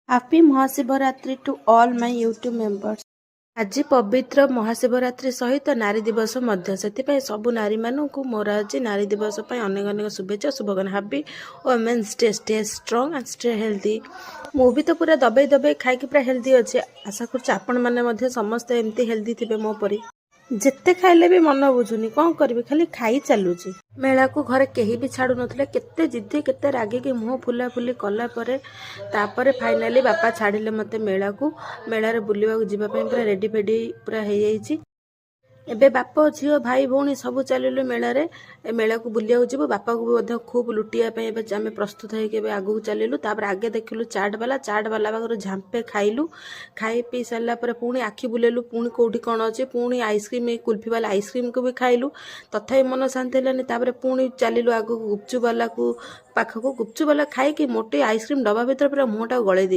Happy Mahashivratri to all my YouTube members. ଆଜି ପବିତ୍ର ମହାଶିବରାତ୍ରି ସହିତ ନାରୀ ଦିବସ ମଧ୍ୟ। ସେଥିପାଇଁ ସବୁ ନାରୀମାନଙ୍କୁ ମୋର ଆଜି ନାରୀ ଦିବସ ପାଇଁ ଅନେକ ଅନେକ ଶୁଭେଚ୍ଛା, ଶୁଭକାମନା। Happy Women's Day. Stay strong and stay healthy. ମୁଁ ବି ତ ପୁରା ଦବେଇ ଦବେଇ ଖାଇକି ପୁରା ହେଲ୍ଦି ଅଛି। ଆଶା କରୁଛି ଆପଣମାନେ ମଧ୍ୟ ସମସ୍ତେ ଏମିତି ହେଲ୍ଦି ଥିବେ ମୋ ପରି। ଯେତେ ଖାଇଲେ ବି ମନ ବୁଝୁନି। କ'ଣ କରିବି? ଖାଲି ଖାଇ ଚାଲୁଛି। ମେଳାକୁ ଘରେ କେହି ବି ଛାଡ଼ୁନଥିଲେ। କେତେ ଜିଦ୍ଦି, କେତେ ରାଗିକି ମୁହଁ ଫୁଲା ଫୁଲି କଲା ପରେ, ତାପରେ ଫାଇନାଲି ବାପା ଛାଡ଼ିଲେ ମୋତେ ମେଳାକୁ। ମେଳାରେ ବୁଲିବାକୁ ଯିବା ପାଇଁ ପୁରା ରେଡ଼ି ଫେଡ଼ି ପୁରା ହେଇଯାଇଛି। ଏବେ ବାପ, ଝିଅ, ଭାଇ, ଭଉଣୀ ସବୁ ଚାଲିଲୁ ମେଳାରେ। ଏ ମେଳାକୁ ବୁଲିବାକୁ ଯିବୁ। ବାପାକୁ ବି ମଧ୍ୟ ଖୁବ୍ ଲୁଟିବା ପାଇଁ ଏବେ ଆମେ ପ୍ରସ୍ତୁତ ହେଇକି ଏବେ ଆଗକୁ ଚାଲିଲୁ। ତାପରେ ଆଗେ ଦେଖିଲୁ ଚାଟ୍ ବାଲା। ଚାଟ୍ ବାଲା ପାଖରୁ ଝାମ୍ପେ ଖାଇଲୁ। ଖାଇ ପିଇ ସାରିଲା ପରେ ପୁଣି ଆଖି ବୁଲେଇଲୁ, ପୁଣି କୋଉଠି କ'ଣ ଅଛି। ପୁଣି ଆଇସ୍କ୍ରିମ୍, କୁଲଫି ବାଲା ଆଇସ୍କ୍ରିମ୍କୁ ବି ଖାଇଲୁ। ତଥାପି ମନ ଶାନ୍ତି ହେଲାନି। ତାପରେ ପୁଣି ଚାଲିଲୁ ଆଗକୁ ଗୁପଚୁପ୍ ବାଲାକୁ ପାଖକୁ। ଗୁପଚୁପ୍ ବାଲା ଖାଇକି ମୋଟି ଆଇସ୍କ୍ରିମ୍ ଡବା ଭିତରେ ପୁରା ମୁହଁଟାକୁ ଗଳେଇ ଦେଇଛି।